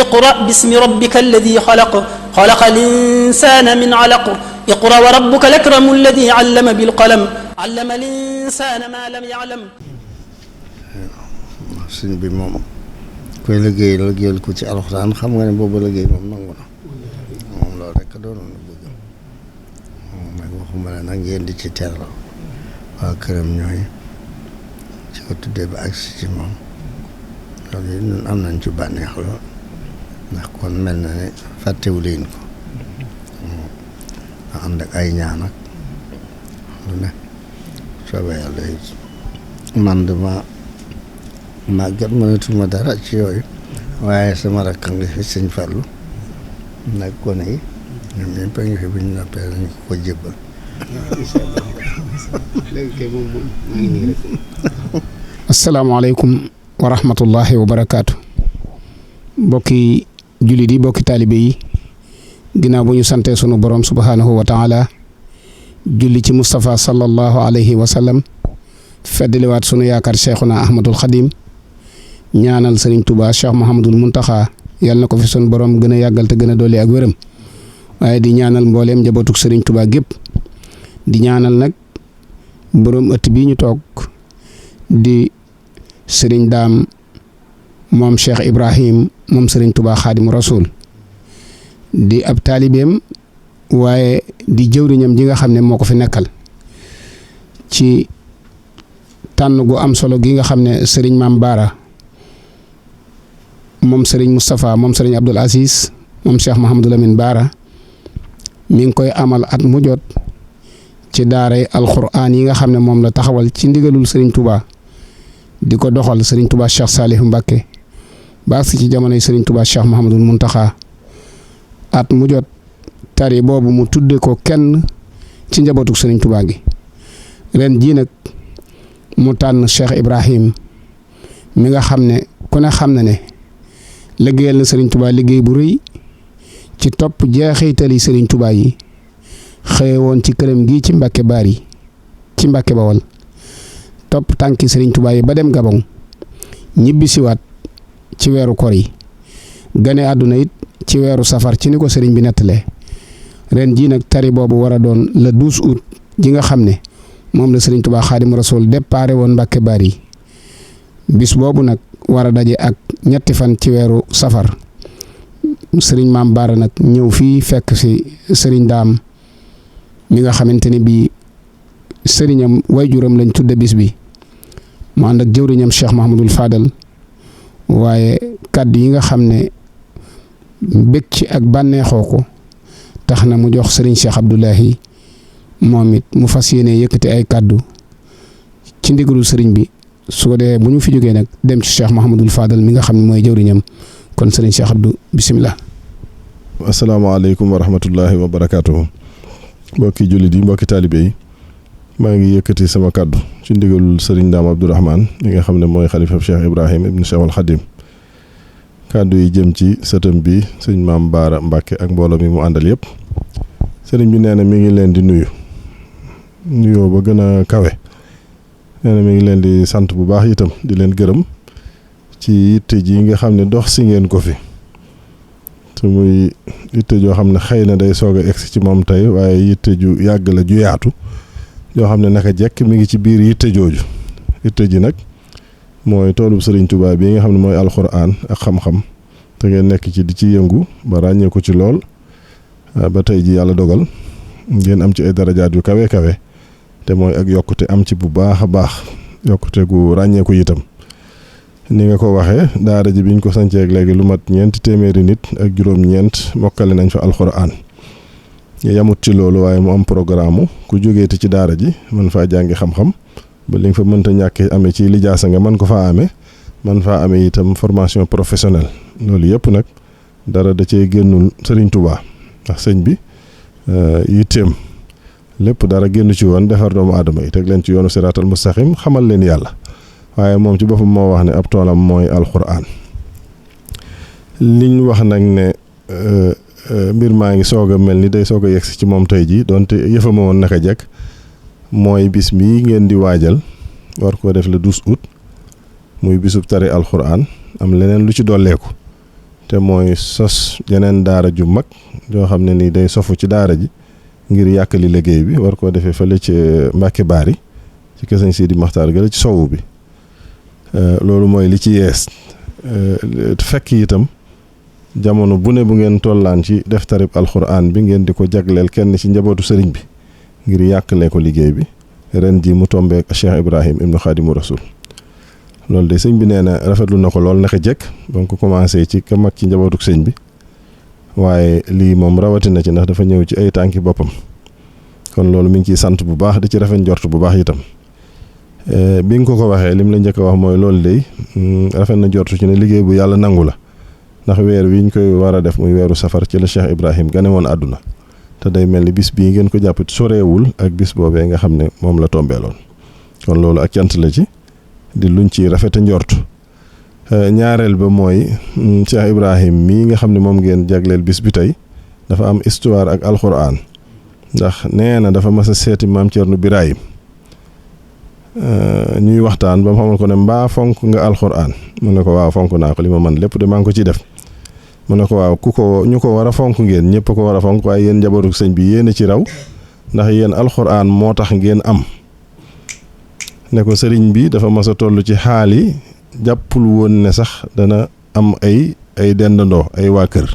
اقرأ باسم ربك الذي خلق خلق الإنسان من علق اقرأ وربك الأكرم الذي علم بالقلم علم الإنسان ما لم يعلم. sëñ bi moom koy liggéeyal ko ci alxuraan xam nga ne boobu liggéey moom nangu na moom loolu rek doonoon na bëgg moom nag waxuma ne nag ngeen di ci teerloo waa këram ñooy ci ko tuddee ba agsi ci moom loolu yi ñun am nañ ci bànneex lool ndax kon mel na ne fàttewu leen ko a ànd ak ay ñaan ak lu ne soobee yàlla it man dama màggat mënatuma dara ci yooyu waaye sama rakk ngi fi sëñ Fallou nag gone yi ñoom ñëpp a ngi fi bu ñu noppee dañu ko jébbal. asalaamaaleykum wa rahmatullahi wa barakaatu. mbokki jullit yi mbokki taalibe yi ginnaaw bu ñu santee sunu borom subhaanahu wa taala julli ci Moustapha sallallahu alayhi wa sallam feddaliwaat sunu yaakaar Cheikhuna Ahmadul Xadim ñaanal Serigne Touba Cheikh Mouhamadul Mountakha yàlla na ko fi sunu borom gën a yàggal te gën a dolli ak wéram waaye di ñaanal mbooleem njabootuk Serigne Touba gépp di ñaanal nag borom ëtt bii ñu toog di Serigne Daam moom Cheikh Ibrahim moom Serigne Touba Xaadimu Rasuul di ab taalibeem waaye di jëwriñam ji nga xam ne moo ko fi nekkal ci tànn gu am solo gi nga xam ne Serigne Maam Baara moom Serigne Moustapha moom Serigne Abdoul Aziz moom Cheikh Mouhamadou Lamine Baara mi ngi koy amal at mu jot ci daaray alxuraan yi nga xam ne moom la taxawal ci ndigalul Serigne Touba di ko doxal Serigne Touba Cheikh Salih Mbacké ba agsi ci jamonoy Serigne Touba Cheikh Mouhamadou Mountakha at mu jot tari boobu mu tudde ko kenn ci njabootuk Serigne Touba gi ren jii nag mu tànn Cheikh Ibrahim mi nga xam ne ku ne xam na ne liggéeyal na Serigne Touba liggéey bu rëy ci topp jeexitali Serigne Touba yi xëye woon ci këram gi ci Mbàkke Bari ci Mbàkke Bawol topp tànki Serigne Touba yi ba dem Gabon ñibbisiwaat ci weeru kor yi gane àdduna it ci weeru safar ci ni ko Serigne bi nettalee ren jii nag tari boobu war a doon le 12 août ji nga xam ne moom la Serigne Touba Xaadimu Rasuul déparé woon Mbàkke Bari bis boobu nag war a daje ak ñetti fan ci weeru safar Serigne Maam Baara nag ñëw fii fekk si Serigne Daam mi nga xamante ni bii sëriñam wayjuram lañ tudde bis bi mu ànd ak jëwriñam Cheikh Mahamadul Fadal waaye kàddu yi nga xam ne bég ci ak bànneexoo ko tax na mu jox Serigne Cheikh Abdoulahi moom it mu fas yéene yëkkati ay kàddu ci ndigalul sëriñ bi su ko dee bu ñu fi jógee nag dem ci Cheikh Mahamadul Fadal mi nga xam ne mooy jëwriñam kon Serigne Cheikh Abdou bisimilah. asalaamaaleykum wa rahmatullahi wa barakaatuhu. mbokki jullit yi mbokki taalibe yi maa ngi yëkkati sama kàddu ci ndigalul Serigne Daam Abdourahmane mi nga xam ne mooy xalifa Cheikh Ibrahim ibn Cheikh al Xadim kàddu yi jëm ci sëtam bi sëñ Maam Baara Mbàkke ak mbooloo mi mu àndal yëpp sëriñ bi nee na mi ngi leen di nuyoo ba gën a kawe nee na mi ngi leen di sant bu baax itam di leen gërëm ci yitte ji nga xam ne dox si ngeen ko fi te muy yitte joo xam ne xëy na day soog a egsi ci moom tey waaye yitte ju yàgg la ju yaatu joo xam ne naka jekk mi ngi ci biir yitte jooju yitte ji nag mooy toolub Serigne Touba bi nga xam ne mooy alxuraan ak xam-xam te ngeen nekk ci di ci yëngu ba ràññee ko ci lool ba tey ji yàlla dogal ngeen am ci ay darajaat yu kawe kawe te mooy ak yokkute am ci bu baax a baax yokkute gu ràññeeku itam ni nga ko waxee daara ji biñ ko sancee ak léegi lu mat 400 nit ak juróom-ñeent mokkale nañ fa alxuraan yamut ci loolu waaye mu am programme ku jógeeti ci daara ji mën faa jàngi xam-xam ba li nga fa mënta ñàkk amee ci lijaasa nga mën ko faa amee man faa amee itam formation professionnelle loolu yëpp nag dara da cee génnul Serigne Touba ndax sëñ bi yitteem lépp dara génn ci woon defar doomu aadama yi teg leen ci yoonu siraatal mustaqim xamal leen yàlla waaye moom ci boppam moo wax ne ab toolam mooy alxuraan liñ wax nag ne mbir maa ngi soog a mel ni day soog a yegsi ci moom tey ji donte yëfama woon naka jekk mooy bis bii ngeen di waajal war koo def le 12 août muy bisub tari alxuraan am leneen lu ci dolleeku te mooy sos jeneen daara ju mag joo xam ne ni day sofu ci daara ji ngir yàkkali liggéey bi war koo defee fële ci Mbàkke Baari ci kër Sëñ Sidi Maxtaar gëla ci sowu bi loolu mooy li ci yees fekk itam jamono bu ne bu ngeen tollaan ci def tarib alxuraan bi ngeen di ko jagleel kenn ci njabootu sëriñ bi ngir yàqalee ko liggéey bi ren ji mu tombeek Cheikh Ibrahim ibnu Xaadimu Rasul loolu de sëñ bi nee na rafetlu na ko lool naka jekk ba nga ko commencé ci ka mag ci njabootuk sëñ bi waaye lii moom rawatina ci ndax dafa ñëw ci ay tànki boppam kon loolu mi ngi ciy sant bu baax di ci rafet njort bu baax itam bi nga ko waxee lim la njëkk a wax mooy loolu de rafet na njort ci ne liggéey bu yàlla nangu la ndax weer wi ñu koy war a def muy weeru safar ci la Cheikh Ibrahim gane woon àdduna te day mel ni bis bii ngeen ko jàpp soreewul ak bis boobee nga xam ne moom la tombeeloon kon loolu ak cant la ci di luñ ci rafet njort ñaareel ba mooy Cheikh Ibrahim mii nga xam ne moom ngeen jagleel bis bi tey dafa am histoire ak alxuraan ndax nee na dafa mas a seeti maam Cerno Birahim ñuy waxtaan ba mu xamal ko ne mbaa fonk nga alxuraan mu ne ko waaw fonk naa ko li ma man lépp de maa ngi ko ciy def mu ne ko waaw ñu ko war a fonk ngeen ñëpp ko war a fonk waaye yéen njabootu sëñ bi yéen a ci raw ndax yéen alxuraan moo tax ngeen am ne ko sëriñ bi dafa mas a toll ci xaal yi jàppul woon ne sax dana am ay dendandoo ay waa kër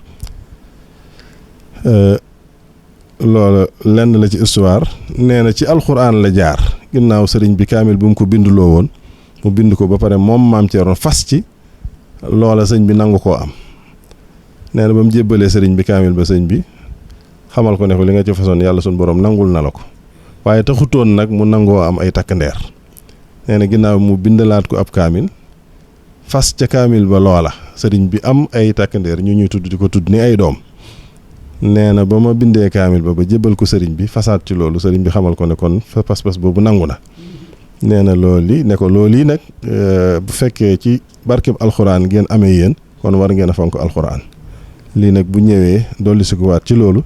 loola lenn la ci histoire nee na ci alxuraan la jaar ginnaaw sëriñ bi kaamil bu mu ko binduloo woon mu bind ko ba pare moom maam Thierno fas ci loola sëñ bi nangu koo am nee na ba mu jébbalee sëriñ bi kaamil ba sëñ bi xamal ko ne ko li nga ci façon yàlla suñu borom nangul na la ko waaye taxutoon nag mu nangoo am ay takk ndeer nee na ginnaaw mu bindalaat ko ab kaamil fas ca kaamil ba loola sëriñ bi am ay takk ndeer ñu ñuy tudd di ko tudd ni ay doom nee na ba ma bindee kaamil ba jébbal ko sëriñ bi fasaat ci loolu sëriñ bi xamal ko ne kon fa pas-pas boobu nangu na nee na loolu ne ko loolu yi nag bu fekkee ci barkeb alxuraan ngeen amee yéen kon war ngeen a fonk alxuraan lii nag bu ñëwee dolli si ko waat ci loolu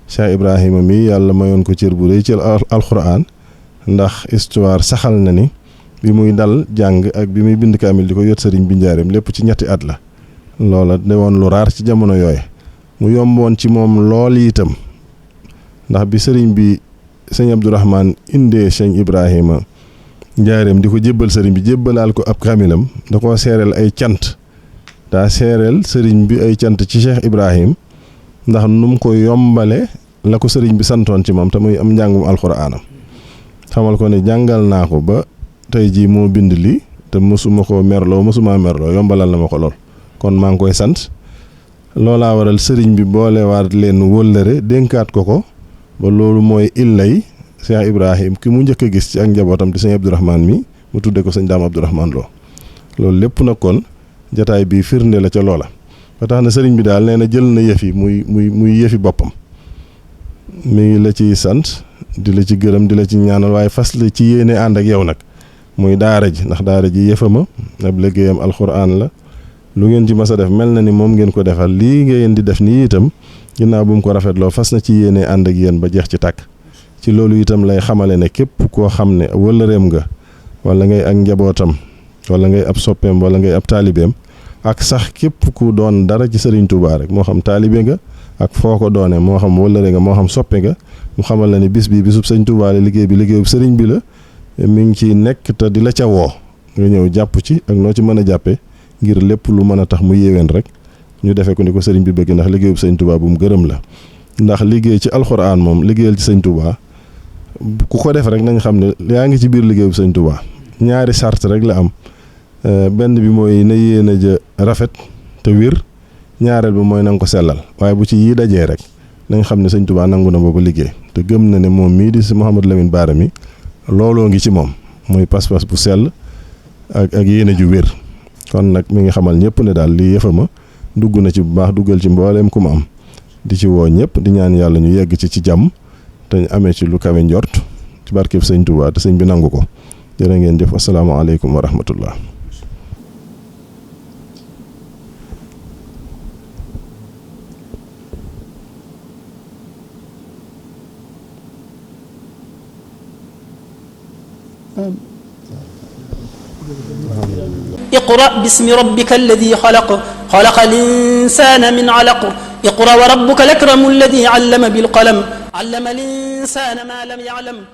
Cheikh Ibrahima mi yàlla mayoon ko cër bu rëy ci alxuraan ndax histoire saxal na ni bi muy dal jàng ak bi muy bind kaamil di ko yot sëriñ bi njaareem lépp ci ñetti at la loola ne woon lu raar ci jamono yooye mu yomboon ci moom lool itam ndax bi sëriñ bi sëñ Abdourahman indee sëñ Ibrahima njaareem di ko jébbal sëriñ bi jébbalaal ko ab kaamilam da koo seereel ay cant daa seereel sëriñ bi ay cant ci Cheikh Ibrahim ndax nu mu ko yombale la ko sëriñ bi santoon ci moom te muy am njàngum alxuraanam xamal ko ne jàngal naa ko ba tey jii moo bind lii te mosuma ko merloo mosuma merloo yombalal na ma ko lool kon maa ngi koy sant loolaa waral sëriñ bi boolewaat leen wóllëre dénkaat ko ba loolu mooy illay Cheikh Ibrahim ki mu njëkk a gis ci ak njabootam di sëñ Abdourahman mi mu tudde ko sëñ Daam Abdourahman Lo loolu lépp nag kon jataay bi firnde la ca loola ba tax na sëriñ bi daal nee na jël na yëf yi muy yëfi boppam mi ngi la ciy sant di la ci gërëm di la ci ñaanal waaye fas la ci yéene ànd ak yow nag muy daara ji ndax daara ji yëfama ab liggéeyam alxuraan la lu ngeen ci mas a def mel na ni moom ngeen ko defal lii ngeen di def nii itam ginnaaw bu mu ko rafetloo fas na ci yéene ànd ak yéen ba jeex ci tàkk ci loolu itam lay xamale ne képp koo xam ne wëllëreem nga wala ngay ak njabootam wala ngay ab soppeem wala ngay ab taalibeem ak sax képp ku doon dara ci Sëriñ Tuubaa rek moo xam taalibe nga ak foo ko doone moo xam wëllëre nga moo xam soppe nga mu xamal la ne bis bi bisub Sëriñ Tuubaa la liggéey bi liggéeyub sëriñ bi la mi ngi ci nekk te di la ca woo nga ñëw jàpp ci ak noo ci mën a jàppe ngir lépp lu mën a tax mu yéwén rek ñu defee ko ni ko sëriñ bi bëgg ndax liggéeyub Sëriñ Tuubaa bu mu gërëm la ndax liggéey ci alxuraan moom liggéeyal ci Sëriñ Tuubaa ku ko def rek nañ xam ne yaa ngi ci biir liggéeyub Sëriñ Tuubaa ñaari sart rek la am benn bi mooy na yéene ja rafet te wér ñaareel bi mooy na nga ko sellal waaye bu ci yii dajee rek nañ xam ne Sëriñ Tuubaa nangu na boobu liggéey te gëm na ne moom mii di si Mouhamadou Lamine Bara mi looloo ngi ci moom muy pas-pas bu sell ak yéene ju wér kon nag mi ngi xamal ñëpp ne daal lii yëfama dugg na ci bu baax duggal ci mbooleem ku mu am di ci woo ñëpp di ñaan yàlla ñu yegg ci jàmm te ñu amee ci lu kawe njort ci barkeb Sëriñ Tuubaa te sëñ bi nangu ko jërë ngeen jëf asalaamaaleykum wa rahmatullah اقرأ باسم ربك الذي خلق خلق الإنسان من علق اقرأ وربك الأكرم الذي علم بالقلم علم الإنسان ما لم يعلم